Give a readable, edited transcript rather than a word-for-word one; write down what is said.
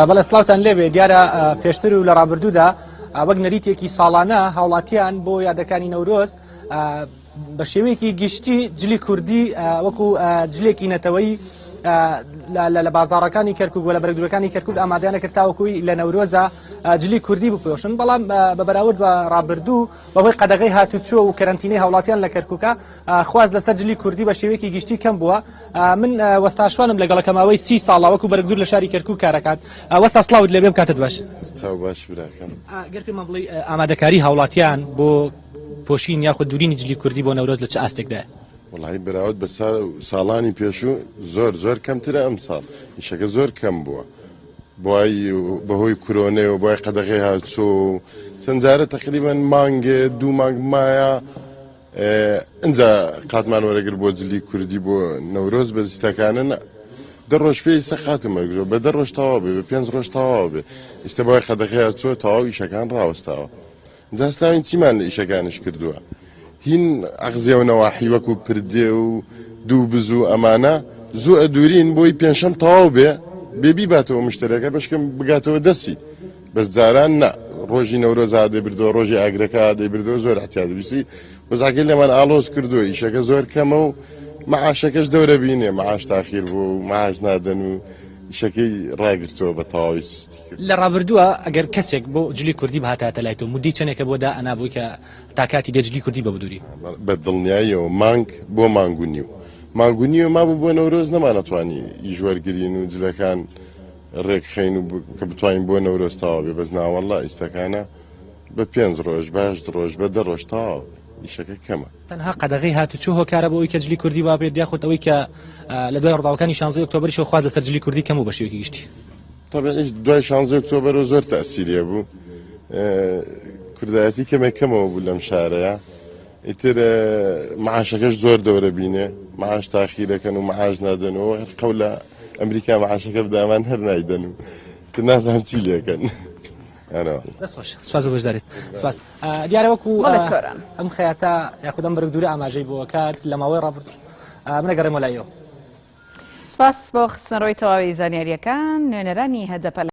بەڵێ سڵاوتان لێبێ دیارە پێشتر و لە ڕابردوودا وەک نەریتێکی ساڵانە هاوڵاتیان بۆ یادەکانی نەورۆز بە شێوەیەکی گشتی جلی کوردی وەکو جلێکی نەتەوەی لە بازاڕەکانی کەرکک و لە بەرگدوورەکانی کەرکک ئامادەیانە کرد تاوەکوی لە نەورۆزە جلی کوردی بپۆشن بەڵام بە بەراورد بە ڕابردوو بەهۆی قەدەغەی هاتوچۆ و کەرەنتینەی هاوڵاتیان لە کەرکوکە خواست لەسەر جلی کوردی بە شێوەیەکی گشتی کەم بووە من وەستا شوانم لەگەڵە کە ماوەی سی ساڵە وەکو بەرگدوور لە شاری کەرکوک کارەکات وەستا سڵاوت لێبێم کاتت باش چاو باش براکەم گەر پێمان بڵێی ئامادەکاری هاوڵاتیان بۆ پۆشین یاخود دورینی جلی کوردی بۆ نەورۆز لە چ ئاستێکدایە؟ وەڵاهی بەراورد بە ساڵانی پێشوو زۆر زۆر کەمترە ئەمساڵ ئیشەکە زۆر کەم بووە بۆی بەهۆی کرۆنەوە بۆی قەدەغەی هاتچۆ و چەند جارە تقریبا مانگێ دوو مانگ مایە ئینجا قاتمان وەرەگر بۆ جلی کوردی بۆ نەورۆز بە زیستەکانە نا دە ڕۆژ پێ ئیستا قاتم وەرگرتووە بە دە ڕۆژ تەواو بێ بە پێنج ڕۆژ تەواو بێ ئیستا بۆی قەدەغەیە چۆ تەواو ئیشەکان ڕاوەستاوە جا ستاوین چیمان لە ئیشەکانش کردووە هین ئەغزێ و نەواحی وەکو پردێ و دوو بز و ئەمانە زوو ئەدورین بۆی پێنجشەم تەواو بێ بێ بیباتەوە مشتەرەکە بەشکم بگاتەوە دەستی بەس جاران نا ڕۆژی نەورۆز دەیبردەوە ڕۆژی ئاگرەکە دەیبردەوە زۆر احتیاط بیسی وەزعەکەی لێمان ئاڵۆز کردووە ئیشەکە زۆر کەمە و معاشەکەش دەورە بینێ معاش تاخیر بوو و معاش نادەن و ئیشەکەی ڕاگرتووە بە تەواوی سستی کرد. لە ڕابردووە ئەگەر کەسێک بۆ جلی کوردی بهاتایەتە لای تۆ مودەی چەنێکە بۆ دا ئەنا بۆی کە تا کاتی دێ جلی کوردی بە بدوری؟ بە دڵنیاییەوە مانگ بۆ مانگ و نیو مانگ و نیوە مابوو بۆ نەورۆز نەمانەتوانی ئیش وەرگرین و جلەکان ڕێک خەین و کە بتوانین بۆ نەورۆز تەواو بێ بەس ناوەڵا ئیستەکانە بە پێنج ڕۆژ بە هەشت ڕۆژ بە دە ڕۆژ تەواو ئیشەکە کەمە. تەنها قەدەغەی هاتوچۆ هۆکارە بۆ ئەوەی کە جلی کوردی وابێت یاخود ئەوەی کە لە دوای ڕووداوەکانی شانزەی ئۆکتۆبەریشەوە خواست لەسەر جلی کوردی کەم بوو بە شێوەیەکی گشتی؟ تەبعی دوای شانزەی ئۆکتۆبەرەوە زۆر تەئسیری هەبوو کوردایەتی کەمێک کەمەوە بوو لەم شارەیە ئیتر معاشەکەش زۆر دەورە بینێ معاش تاخیرەکەن و معاش نادەن و هەر قەولە ئەمریکا معاشەکە بدامان هەر نایدەن و تر نازانم چی لێکەن. دەست خۆش سپاس بۆ بەشداریت سپاس دیارە وەکو ئەم خەیاتە یاخود ئەم بەرگ دوورە ئاماژەی بۆ کات لە ماوەی ڕابردوو منە گەڕێمەوە لای ئێوە. سپاس بۆ خستنەڕووی تەواوی زانیارییەکان نوێنەرانی هەدەپە لە.